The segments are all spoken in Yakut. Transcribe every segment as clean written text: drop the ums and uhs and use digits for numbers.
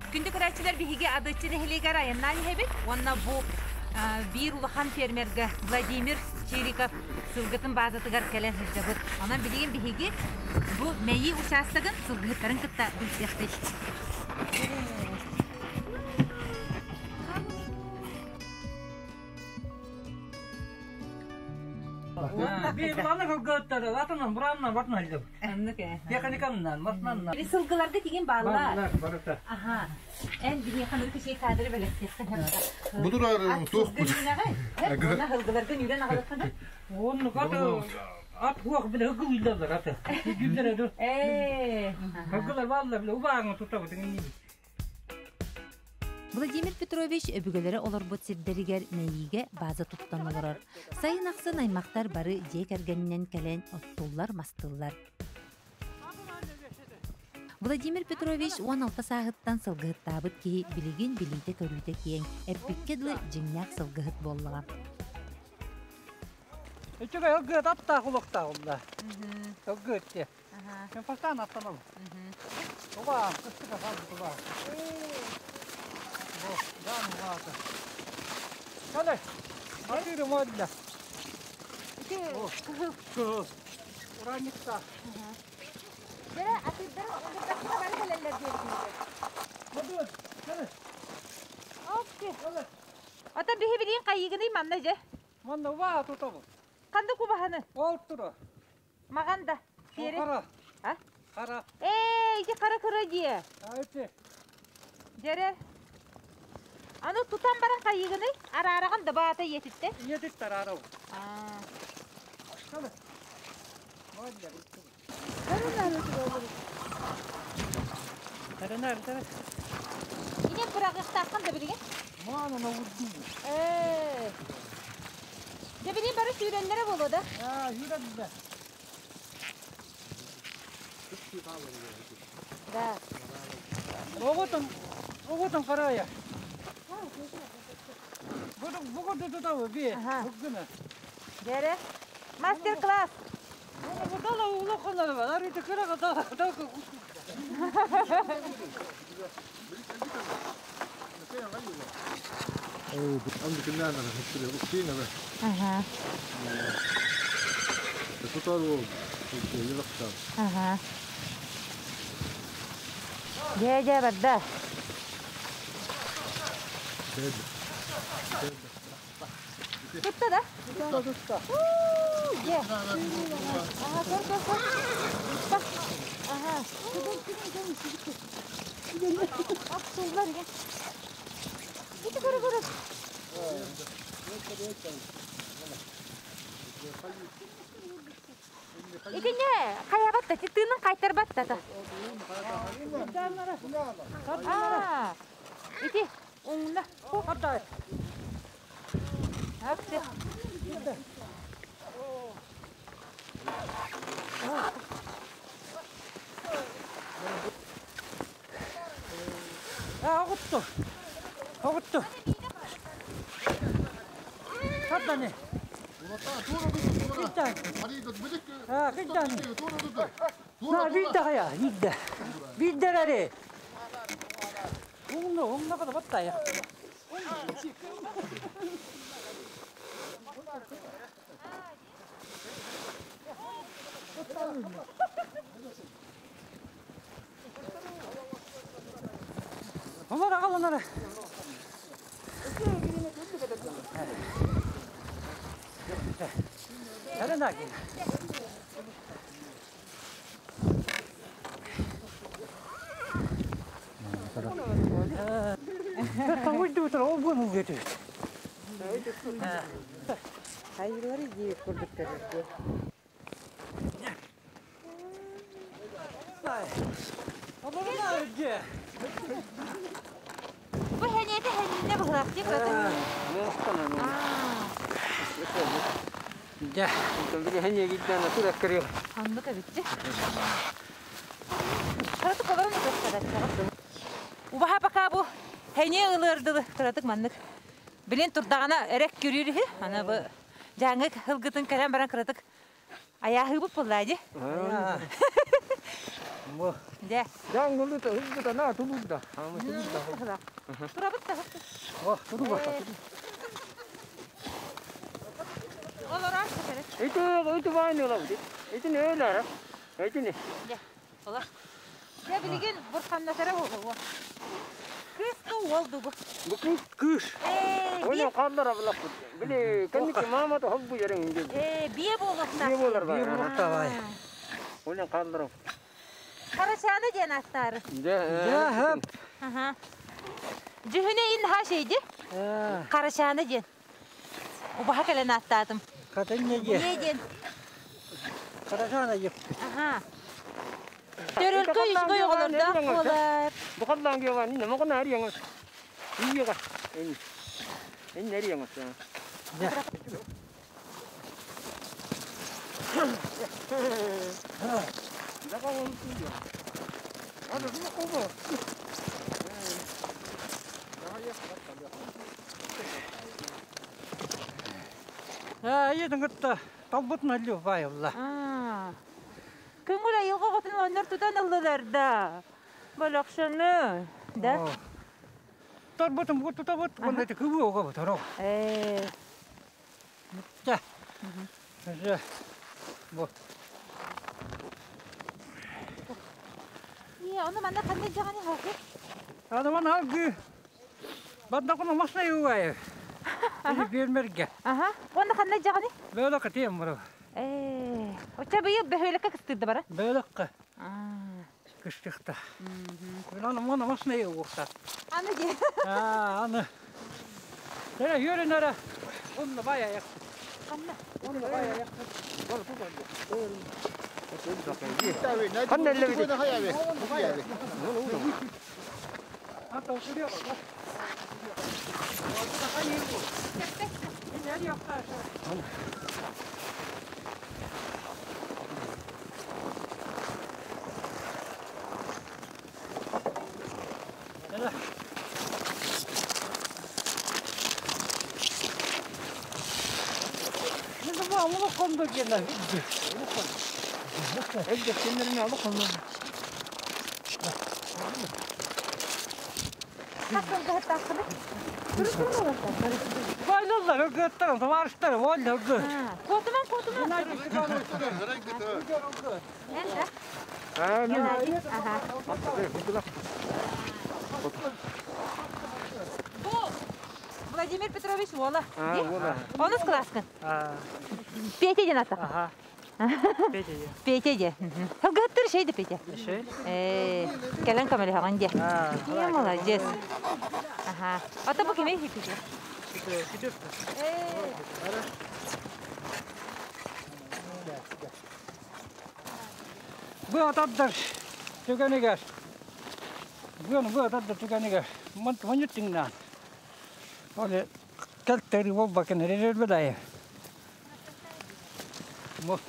Күндү көрөөччүлэр, биһиги Адыаччы нэһилиэгэр айаннаан иһэбит уонна бу биир улахан фермергэ Владимир Чириков сылгытын баазатыгар кэлэн сылдьабыт. Онон билигин биһиги бу Мэйии учаастагын сылгыһыттарын кытта билсиэхпит. Сылгыларга тигин бааллар. Аха. Эн биһиэхэ ныркы кадры бэлэхтиэххин Бу турар туох бу? Уонна сылгыларгын үүрэн аҕалаххына? Оннук ат хуох биле ыгылыйлалар аты. Жүлдер Ээ. Ыгылар баллар биле убааҥы тутабыт. Владимир Петрович өбүгэлэрэ олорбут сирдэригэр Мэйиигэ бааза туттан олорор. Сайын ахсын аймахтар бары дьиэ кэргэнинэн кэлэн оттуллар-мастыллар. Владимир Петрович 16 сааһыттан сылгыһыттаабыт киһи билигин билиитэ-көрүүтэ киэҥ, эппиккэ дылы дьиҥнээх сылгыһыт буоллаҕа. Үчүгэй ылгыат аттаах улуохтаах улла. Ылгыат те. Мен пастан аттанам. Оба, кыстыка салбыт оба. Бо, дан угаата. Кале, атыры модля. Кыһыл. Ураникта. Дere атырдары ылгырдахха бары кэлэллэр диэбитиҥ. Модуот, кале. Окей. Ата биһи билин хайыгыный манна же? Манна уба тутабыт. Ханды кубаһаны? Ол тура. Маҕан да. Сиэри. Хара. А? Хара. Ээ, ити хара кыра дьиэ. Айты. Дьэрэ. Аны тутан баран хайыгыный? Араараҕын да баата ийэтиттэ. Ийэтиттэ араарабыт. Аа. Кале. Ине быраҕыахтааххын да билигин? Ээ. Дьэ билигин бары сүүрэллэрэ буолуо да? Да. Оҕотун харая. Бугу тутабы би. Бугуна. Дьэрэ. Мастер-класс. Дала улаханнар бар. Арыты кыраға дала дала. Ага. Ага. Дьэ, дьэ, барда. Тутта да? Тутта. Дьэ. Ага, көр, көр, көр. Ага. Охсуллар игэ. Ити көрө көрө. Итинне хайабатта, тыынын кайтарбатта та. Аа. Ити уңна. Хаттай. Аксы. А, оҕутtu. Оҕутtu. Хаттаны. На, бидде хая, бидде. Бидде бери. Уңна, уңна када баттая. Олар ағаланары. Әрін әкел. Хайырлары диир курдук көрөргө. Бу хәниэтэ хәнинне быһылаах дии кырата. Дьэ, Оннук эбитти. Кыратык олорон ытыстараччаҕа. Убаһа пока бу хәниэ ылыырдылы кыратык маннык. Билин турдаҕына эрек күрүүр үһү. Аны бу дьааҥы ылгытын кэлэн баран кыратык айааһыыбыт буоллаа дии. Дьэ. Дьаҥ ылбыта на тулуурда. Тулуурда. Турабыт да. Турубат. Олорор сытары. Ити ити баайны ылабыт. Итини өлөрө. Итини. Дьэ. Олор. Дьэ билигин бурханнатара буолуо. Кыыс туу уол дуу бу? Бу кыыс кыыс. Оны қаллара булаппыт. Били кэнники маамата холбу ярың диэн. Бие буолуохтаах. Бие буолар Бие буолуохтаах. Оны қаллара. Харачаана диэн ааттаары. Дьэ. Дьэ, Аха. Дьүһүнэ ин ха шейди. Харачаана диэн. Убаһа кэлэн ааттаатым. Хатыння дьэ. Бие диэн. Харачаана дьэ. Аха. Төрөлкө үчүгэй оҕолордоох буолар. Бу халлаан киэван инне моҕон ариаңас. Ийега. Эн. Эн ариаңас. Дьэ. Ийэтин кытта талбытын аллыы баайылла. Көҥүл айылҕа оҕотун оҕонньор тутан ыллылар да. Балахсаны. Да? Тарбытым бу тутабыт, уонна ити кыбыы оҕобут оро. Дьэ. Дьэ. Бу. Ие, ону манна ханна дьаҕаны хаһы? Аны маны алгыы. Бандакуна масна югай. Ити биэрмэргэ. Аха. Уонна ханна дьаҕаны? Бөөлөккө тиэм бару. Оччо быйыл бөһүөлэккэ кыстыырда бара? Бөөлөккө. Кыстыхта. Аны маны масна югукта. Аны дии. Аа, аны. Тэре юрин ара. Онно бая аяк. Ханна? Онно бая аяк. Ханна эллэбит? Ата усурио. Элдек сеннерин алып онно. Хас сылгыһыттааххыный? Байлаллар, ыргыттар, товарищтар, вольно ыргыт. Куотуман, куотуман. Эн да? Аа, мен. Геннадий. Аха. Бу Владимир Петрович уола. Аа, уола. Онус кылааскын. Петя диэн ата. Аха. Петя. Петя диэн. Сылгыһыттыр шей де Петя. Шей? Кэлэн көмөлөһөҕүн диэ. Аа. Е, молодец. Аха. Ата бу кимей Петя? Бу атаддар түгэнигэр. Бүгүн бу атаддар түгэнигэр. Мон тиңнан. Оле кэлтэри болбакын эрербедайы. Бу.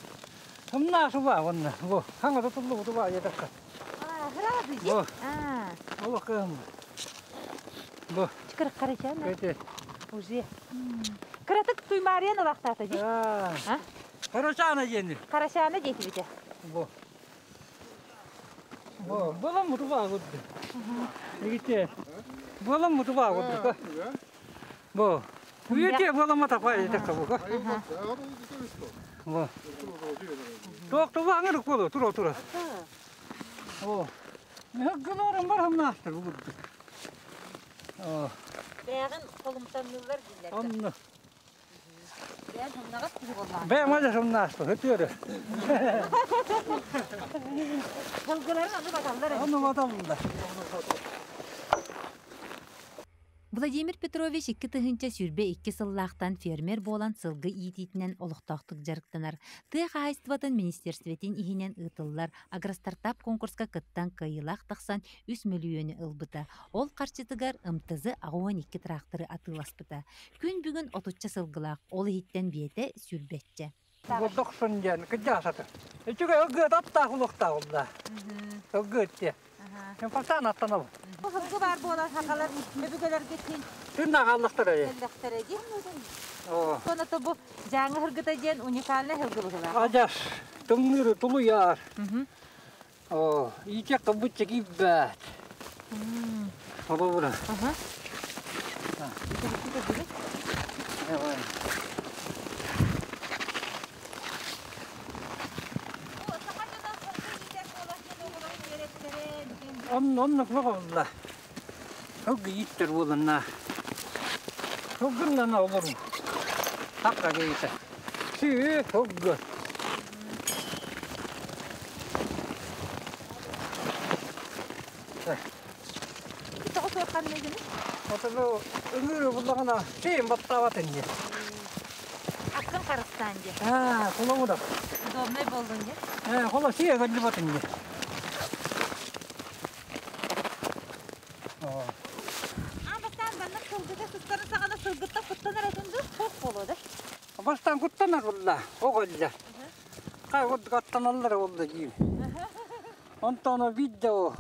Хымна суба онна. Бу хаңа тутуллу туба ятакка. Сразу ди. Бу. Аа. Олох кым. Бу. Чыкыр карачан. Кете. Уже. Кыратык туймариан ылахтаата ди. Аа. А? Карачана жени. Карачаана диэти бите. Бу. Бу. Була мутуба гудды. Игите. Була мутуба гудды. Бу. Үйете була матапа ятакка бу. Бу. Тоқ туба аңыр колу, тура тура. О. Гыларым бар хамнаастыр бу гудды. О, Бэҕин холумтаннылар диллэр. онно. Бээн хымнаҕас киһи боллаан. Бэ мажа хамнаастыр, өтөрө. Сылгыларын аны баталлар. Онно баталлар. Владимир Петрович 2022 сыллаахтан фермер буолан сылгы иитиитинэн олохтоохтук дьарыктанар. Тыа хаһаайыстыбатын министерствотын иһинэн ыытыллар агростартап конкурска кыттан кыайыылаах тахсан 3 мөлүйүөнү ылбыта. Ол харчытыгар МТЗ 82 тракторы атыыласпыта. Күн бүгүн 30 сылгылаах, ол иһиттэн биэтэ сүүрбэччэ. Бу дохсун диэн кыдьаасата. Үчүгэй ылгыт аттаах улуохтаах улла. Ылгыт диэ. Мен пастаан аттанабын. Бу сылгы баар буолан сахалар өбүгэлэргэ тин Түн аҕаллахтара дии. кэллэхтэрэ дии. Оо. Соното бу дьааҥы сылгыта диэн уникальнай сылгы быһыылаах. Адьас тымныыры тулуйар. Оо, иитиэх бучча киирбэт. Холобура. Онно оннук буолла. Сылгы ииттэр буоланна. Сылгыннан олорун. Хакка кейте. Сүү сылгы. Тоҕо суоххан дегини? Отону ыҥыры буллаҕына сиэн баттаабат инни. Аккын харыстаан диye. Аа, холобура. Удобный болдун диye. Ээ, холо сиэ кэллибат инни. Аан бастаан маннык сылгыга сыстарын саҕана сылгыттан куттанар этин дуу? Суох буолуо да? Бастаан куттанар булла, оҕолло. Хай курдук аттаналлар буолла диим. Онтон биирдэ о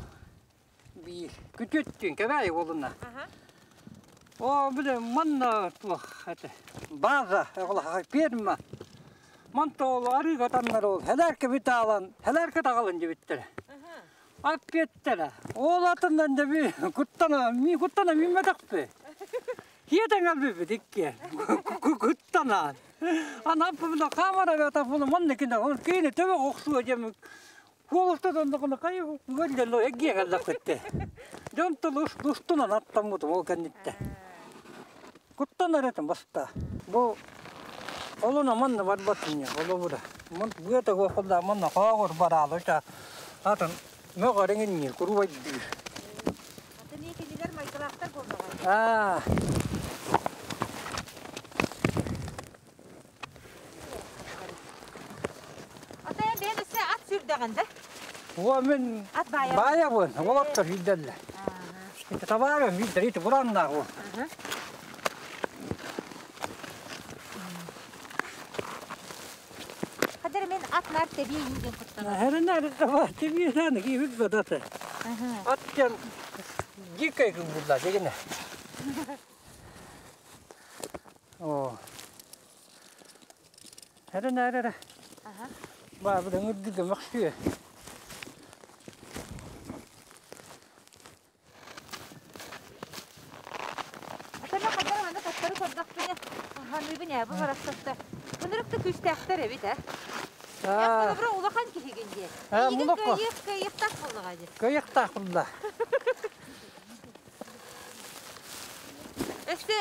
биир күтүөттүүн кэбээйи буолунна. О, били манна туох это база оҕолоһо ферма. Манта ол арыыга таннар ол хэлээркэ битаалан, хэлээркэ таҕалын дебиттэрэ. Аппиэттэрэ. Ол атынан да би куттана, ми куттана минметэхпи. Хиэтэн албиппит икки. Куттанаан. Ана аппыбына камера бата буну манна кине он кини төбө охсуо дем Куолустан оннокуна кай гөллөллө эггиэ кэллэхпитте. Дьон тыл устунан аттаммытым ол кэнниттэ. Куттанар этим баста. Бу олуна манна барбатын холобура. Мон быата холла манна хоогор бараалы та атын мөҕөрүҥ курубайдыыр. Атын кинилэр майгылаахтар буоллаҕа. Аа. Ата бэйэн өссө ат сүүрдэҕин да? О мин Ат баайа. баайабын, олоттор сүүрдэллэр. Ити табаарым сүүрдэр, ити бураннаах ол. Хадыр мен ат нар тэбиэ иһин куттанар. Хэрэнэр таба тэбиэсээн киһибит бадата. Ат диэн дикэй күн булла дегенэ. О. Хэрэнэр эрэ. Баабыр ыҥырдыга мөхсүө. Атана хаддар аны таттары көрдөхпүнэ ханыыбын ээ бу барахсатта. Ынырык да күүстээхтэр эбит ээ. Аа, Эн улахан киһигин диэ. Аа, Эйигин мулокко. кыайыах кыайыахтаах буоллаҕа дии. Кыайыахтаах булла. Өссө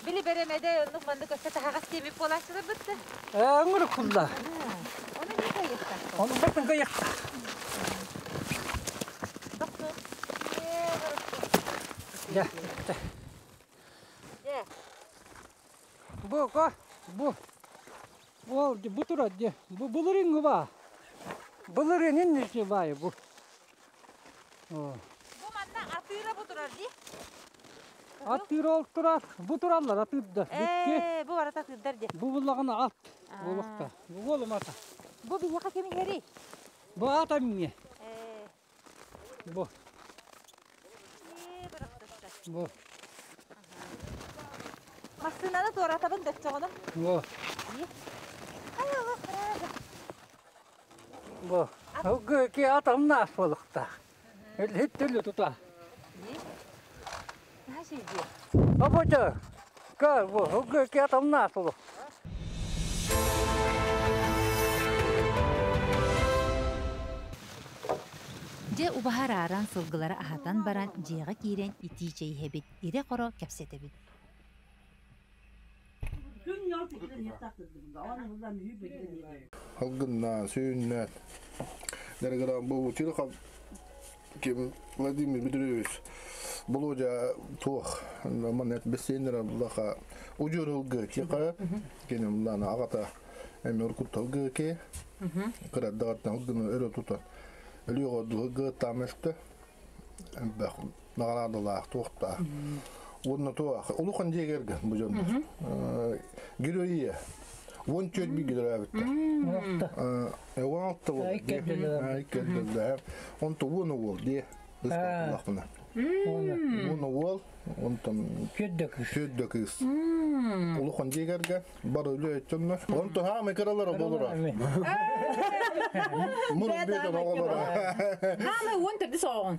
били бэрэмэдэ оннук маннык өссө таһаҕас тиэмик буолааччылар бытты. Ээ, ынырык булла. Оны не кыайыахтаах? Оны батын кыайыахтаах. Тохтоо. Дьэ, Дьэ. Бу ко, бу. Ол бу турар дьэ. Бу былырыыҥҥы баа. Былырыын инники баайы бу. Бу манна атыыра бу турар дии. Атыыр ол турар. Бу тураллар атыырдар. Ээ, бу барыта атыырдар дии. Бу буллаҕына ат буолуохта. Бу уолум ата. Бу биһиэхэ ким иһэрий? Бу ат эмиэ. Ээ. Бу. Ээ, бырахтыста. Бу. Массыынаны туоратабын дөччөҕүнэ. Бу. Ай, олох ыраах. Бу. Ки атамнаах буолуохтаах. Һиттүлү тута. Наһаа сүйдүө. Обочо. Көр бу. Ки атамнаах буолуох. Дьэ убаһа арааран сылгылары аһатан баран дьиэҕэ киирэн итии чэй иһэбит, ирэ-хоро кэпсэтэбит. Алгыннаан, сүүннээн. Дэргэрэн бу Чириков ким Владимир Петрович Володя туох манна бэссиэннэрэ буллаха удьуор ылгы киха кини муллаана аҕата эми уркут ылгы ки кыраддаҕаттан ылгыны өрө тутан өлүөҕө ылгы таамэстэ элбэх наҕараадалаах туохтаах уонна туох улахан дьиэ кэргэн бу дьоннор герой 14 бииргэ төрөөбүттэр 16 уол икки онто уон уол дии ыстаатылаахпына. Уон уол, онтон Түөрт кыыс. Түөрт кыыс. Улахан дьиэ кэргэн, бары үлэ өттөннөр. Онтон хаамай кыралара болура. Мурун бетон оҕолоро. Хаамай 14 оҕоҕун.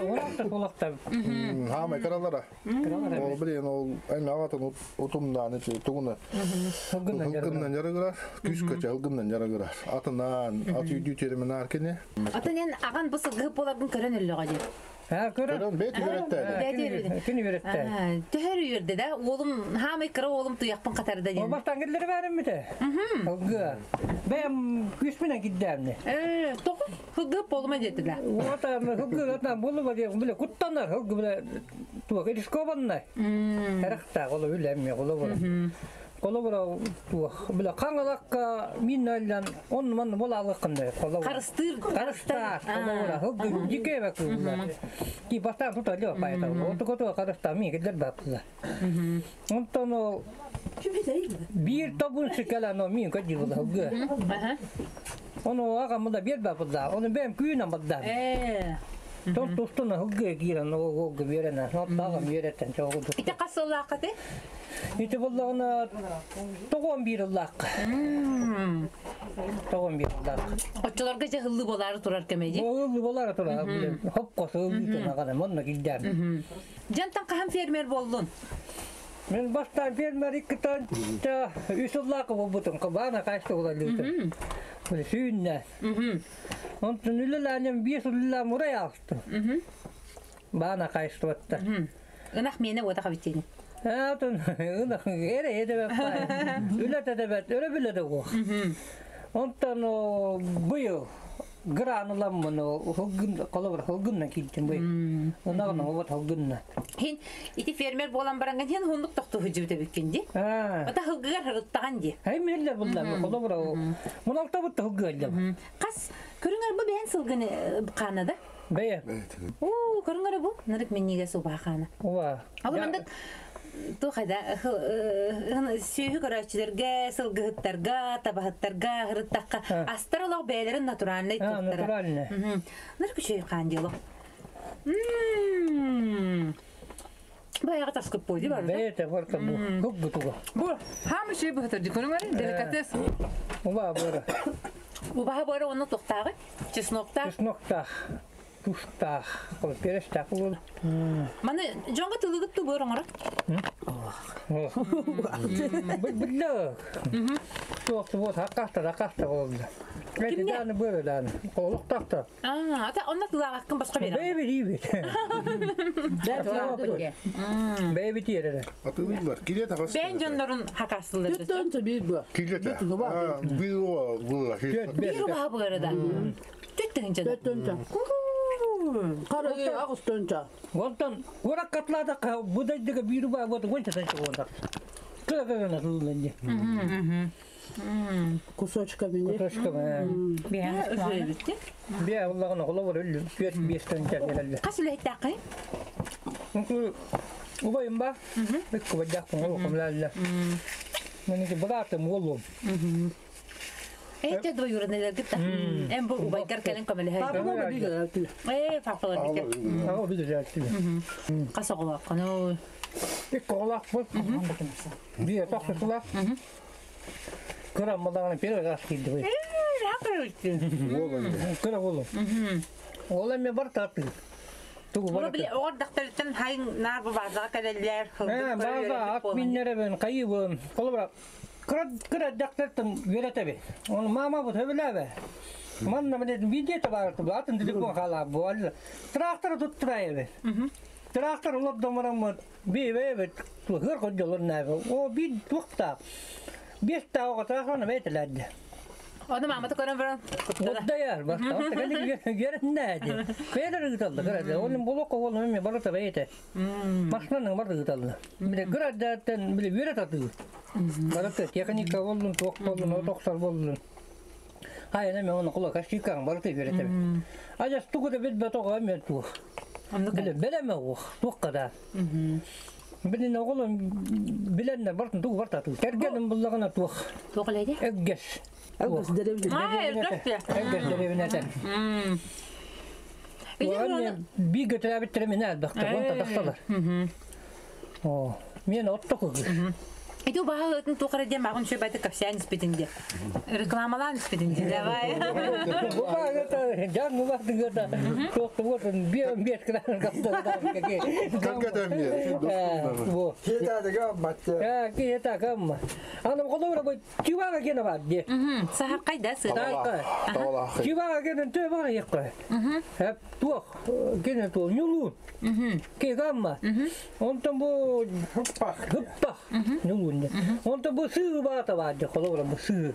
Улахта улахта. Хаамай кыралара. Ол билин ол эми аҕатын утумнаан ити тугуна Ылгыннан жарыгырар, күс көчө ылгыннан жарыгырар. Атынан, ат үйдүү теременар кини. Атын эн аҕан бу сылгыһыт буоларгын көрөн өллөҕө дии. Ha көрөн. Көрөн бэйт үөрэттээде. Бэйт үөрдэ. Күн үөрэттээ. Төһөр үөрдэ да, уолум хаамай кыра уолум туйахпын хатарда диэн. Бастан киллери бәрім бите. Ылгы. Бэйэм күспүнэн киддээмни. Э, тоҕо Хылгы болума диэтилэр. Уота хылгы отна болума диye биле куттанар хылгы биле туох рискованный. Харахта коло биле коло бура. Коло бура туох биле каңалакка мин аллан он ман бола алыккында коло. Харыстыр. Харыстар коло бура хылгы дикей бак. Ки бастан тута лё пайта. Оту кото харыста ми кедер бапла. Онтон биир тобун сикала мин көдү була хылгы. Ону аҕам да биэр бапыда, ону бэйэм күүнэн бадда. Тон тустуна хылгы киирэн оҕо биэрэнэ, аҕам үөрэттэн чоҕуду. Ити хас сыллааххыты? Ити буллаҕына 91 ыллаахха. 91 ыллаахха. Оччолорго дьэ һыллыы буолаары турар кэмэ дии. Ыллыы буолаары турар. Хопко сыллыы аҕана манна килдээм. Дьантан хаһан фермер буоллун? Мен бастаан фермер иккитэн үс ыллаахха буолбутум. Баана кайсы буолаллыбытым. Сүүннэ. Онтон үлэлээнем биэс үлэлээн мурай аастым. Баана кайсыбатта. Ынах миэнэ уота хабитсиини. Атын ынах эре эдебет үлэтэ дебет өрө биле де уох. Онтон быйыл гран ыламмын хылгын колобур хылгынна киирдим бый. Ынагына обот хылгынна. Хин ити фермер буолан баранган хин хундук тохту хыжыбыта бүккен ди. Ата хылгыгар хырыттаган ди. Хай миллер булла колобур муналта бутта хылгы Кас көрүңөр бу бэйэн сылгыны каана да? Бэйэ. Уу, көрүңөр бу нарык минниге суба хаана. Уа. Ал мандык тухайда сүйү көрөөчүлөргө, сылгыһыттарга, табаһыттарга, хырыттакка астар олох бэйэлэрин натуральный туттара. Натуральный. Нарык үчүй хаан диэло. Баягы таскып бойду бар. Бэйэтэ барта бу. Хылгы туга. Бу хаам үчүй быһытыр ди көрүңөр деликатес. Уба бара. Убаһа бара онно тохтаагы, чесноктаах. Чесноктаах. Тустаах, ол перестаах ол. Маны жоңго тылыгыт ту бөр оңоро. Билле. Туох вот хаккаста хаккаста болду. Кимне бөрөлөн. Олуктакта. Аа, ата онно тылагаккын башка берем. Бэби диби. Бэби тиерere. Атылылар. Киле тагас. Бен жоннорун хакасылар. Түттөн бир бу. Килете. Бир бу. Бир бу бу да. Түттүн жана. Түттөн. Кара агыстонча. Онтон курак катлада будайдыга бир ба вот гонча танча гонда. Кыра кыра на тулланди. Кусочками. Кусочками. Бия Аллахына холобор өллү. Пет бестен чагелеле. Кас үлэйттакы? Унку убайым ба. Бик бajak кол комлалла. Мен ки братым олум. Эте двоюродныйлар гытта. Эм бу убайгар кэлэн көмөлөһөр. Папа биге. Э, папалар биге. Аа, биге жакты. Кас оголак коно. Бик колак бу. Бие тохтулак. Кыра мадаганы первый раз килди бу. Э, хакыр. Кыра болу. Ола ме бар таты. Тугу бар. Биле ордактарыттан хайын нар бу базага кэлэллэр. Э, база ат миннере бен кайыбын. Колобра кыра кыра дактартан үйрөтөбү. Оны мама бу төбөлөбү. Манна мене видео бар атын телефон хала бу. Трактор туттурайбы. Трактор улап домарам би бе хыр кожолор набы. О би тукта. Бес тауга тракторны бетеләде. Оны маматы көрөн баран. Отдаяр башта. Гернәде. Кәдер гыталды кырады. Оның болок олны мен барата бейте. Машинаның барды гыталды. Биле градаттан биле верет аты. Барата техника болдун, ток болдун, отоксар болдун. Ай, мен оны кула кашикан барата верет. Ажас тугуда бит батога мен тух. Биле белеме ух, туққада. Билин оғлым биленне бартын туг бартаты. Кергеним буллагына тух. Тух леди? Эггес. Эггес деревне. Ай, эггес. Эггес деревнетен. Би көтөрөбүттэр мен элбэхтэ онта тахсалар. О, мен отто кыгы. Иду баһылытын туохара диэн мағын шөй байды капсян испитин де. Рекламалаан испитин де. Давай. Бу багата жан бу багдыгата тоқты болсын бе бес грамм Калкатам Бу. Хетадыга матча. Я ки это кам. Аны колобра бу чуга кена бар де. Сахар кайда сыр. Тавала. Чуга кена тө бар якка. Хеп туох кена ту нюлу. Ки гамма. Онтон бу Хыппах. хыппах нюлун. Онтон бу сыы баата бар де колобра бу сыы.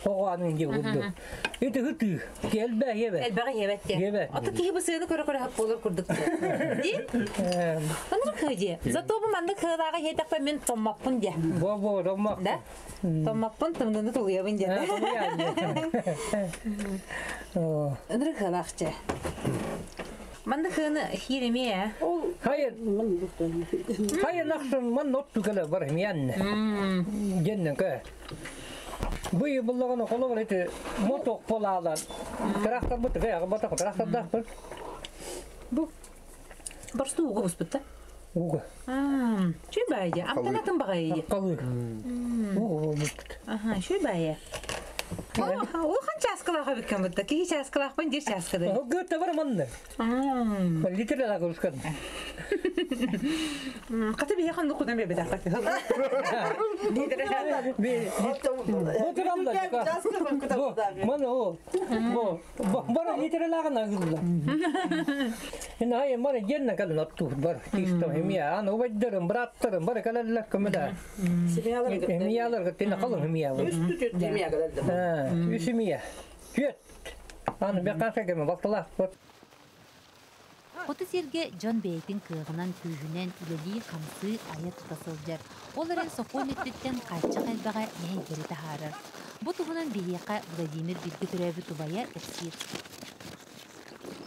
Хоганын же гудду. Ити хыты келбе ебе. Элбәгә ебәт те. Ебәт. Ата киһи бу сыны көрө көрө хап болор курдук. Ди? Аныр кыди. Зато бу манды кыдага хетак мен томмаппын де. Бо бо ромак. Да? Томмаппын тымдыны тулуябын де. Аныр кыдакчы. Манды кыны хиреме. Хайыр хайыр нақсын ман нот түгеле бар миянне. Геннен кэ. Бу буллаган коло бар ити моток полалар. Трактор бут гэ бата трактор да бар. Бу барсту угу буспут. Уга. Чүй байы. Амтанатын багайы. Калы. Угу бут. Аха, чүй байы. Улахан часкалаха бүккен бұтта. Кихи часкалахпын, дир часкады. Гөттө бар манны. Литр да көрүскөн. Каты бие ханды кудан бе бедак. Бу Мана о. Бу бар литр лаган агылла. Ин ай мана генна кал натту бар. Тистом химия. Аны убайдырым, браттырым, бар калаллар көмөдө. Химиялар гытына калың химия. Үсүмия. Күт. Аны бекка кеме бактала. Хоту сирге Джон Бейтин кыгынан күүһүнэн үлелии хамсыы айа тута сылдьар. Ол эрэн сокуон өттүттэн хааччах элбэҕэ мэһэйдэри таһаарар. Бу туһунан биһиэхэ Владимир бииргэ төрөөбүт убайа кэпсиир.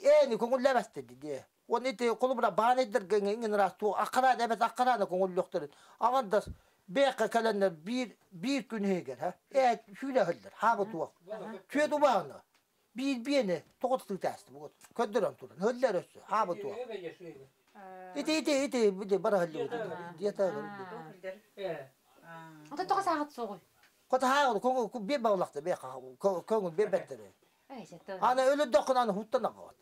Эни көңүллэбэс диди. Оны ити колубура баанайдар геңин рас ту акара дебет акараны көңүллөктөр. Агандас бэкка каленнер бир бир күн хегер ха. Э шүле хыллар хабы туак. Чүе дубаны. Бир биене тогот тытасты бу. Көддөрөн туран. Хыллар өссө хабы туак. Ити ити ити бу бара хыллы. Диета. Ата тоҕо сааҕыт суоҕуй. Кота ха көңүл бе баулакты бэкка көңүл бе беттер. Ана өлө докун аны хуттан агат.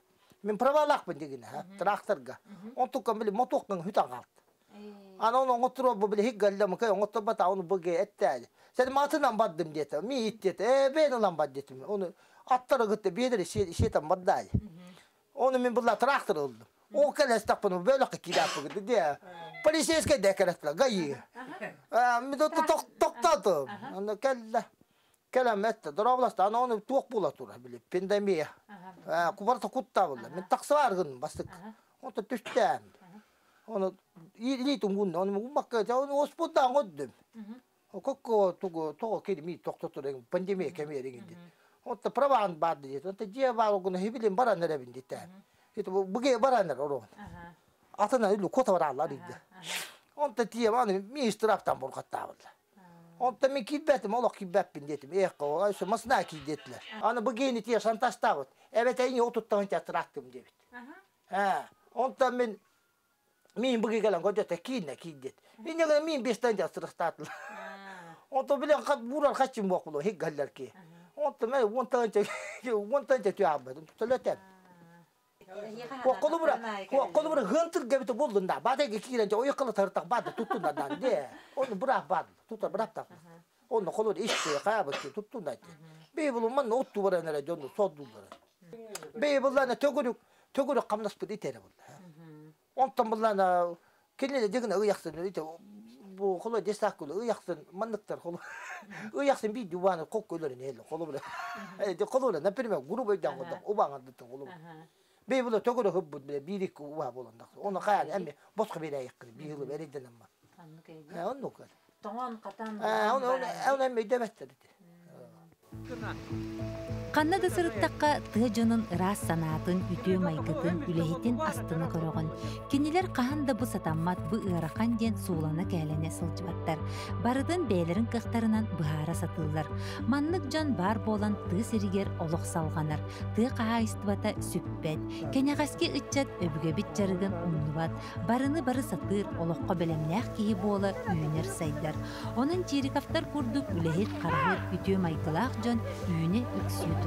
Мен правалакпын деген ха тракторга. Онтукка били мотоккан хүтан калды. Ана оны оңоттуруп бу били хиггаллам кай оңотторбата бата оны буге этти. Сен матынан баддым дете. Ми ит дете. Э бен улан бад детим. Оны аттары гытты бедери шетан баддай. Оны мен була трактор алдым. О келес таппын бөлөк кидап гыды де. Полицейский декараттла гайы. Мен токтотум. Аны келле. Келем этти. Доробласта ана оны туок була тура били. Пандемия. Кубарта кутта була. Мен таксы баргын бастык. Онто түштәм. Оны илитум гунна, оны умакка, оны осподан годдум. Кокко тугу того кири ми токтотор пандемия кемерин ди. Онто праван барды дит. Онто же бар гуна хибилин баран эребин дит. Ит буге баранер оро. Атына үлү кота баралар иди. Онто тие аны ми штрафтан бургаттабыл. Онто мен киббетим, олох киббеппин детим. Эх, айсы масна кидетлер. Аны бугени тие шанташтабыт. Эбет эйни отуттан трактым дебит. Ха, онто мен мин буге келен көдөтө кийне кийдет. Мен неге мин бештен жастырыстатыл. Онто билен кат бурар качым бокулу хиггаллар ки. Онто мен онтанча онтанча түйабы. Төлөтем. Колубура, колубура гынтыр гебите болдун да. Бадеге кийренче ойкылы тартак бады туттун да де. Оны бурак бады. Тута бурак так. Оны колубура ишти каябы туттун да. Бей булу ман отту баранара жону соддулар. Бей буллана төгүрүк төгүрүк камнаспыт итере булла. Онтон буллана келе дегене ыяксын ите бу коло десак кулу ыяксын манныктар колу. Ыяксын би дубаны кок көлөрүн эле колу биле. Э колу например грубо жангода убаңарды колу. Бей булу төгүрүк хыббут биле бирик уба болондак. Оны каян эми боско берейик кыр би хылы берейден амма. Оны көр. Тоңон катан. Оны оны эми дебеттер. Ханна да сырыттахха тыа дьонун ыраас санаатын, үтүө майгытын, үлэһитин астына көрөҕүн. Кинилэр хаһан да бу сатаммат, бу ыарахан диэн суулана-кээлэнэ сылдьыбаттар. Барытын бэйэлэрин кыахтарынан быһаара сатыыллар. Маннык дьон баар буолан тыа сиригэр олох салҕанар, тыа хаһаайыстыбата сүппэт. Кэнэҕэски ыччат өбүгэбит дьарыгын умнубат, барыны бары сатыыр, олоххо бэлэмнээх киһи буола үүнэр-сайдар. Онон Чириковтар курдук үлэһит, хараһы, үтүө майгылаах дьон үүнэ үксүү.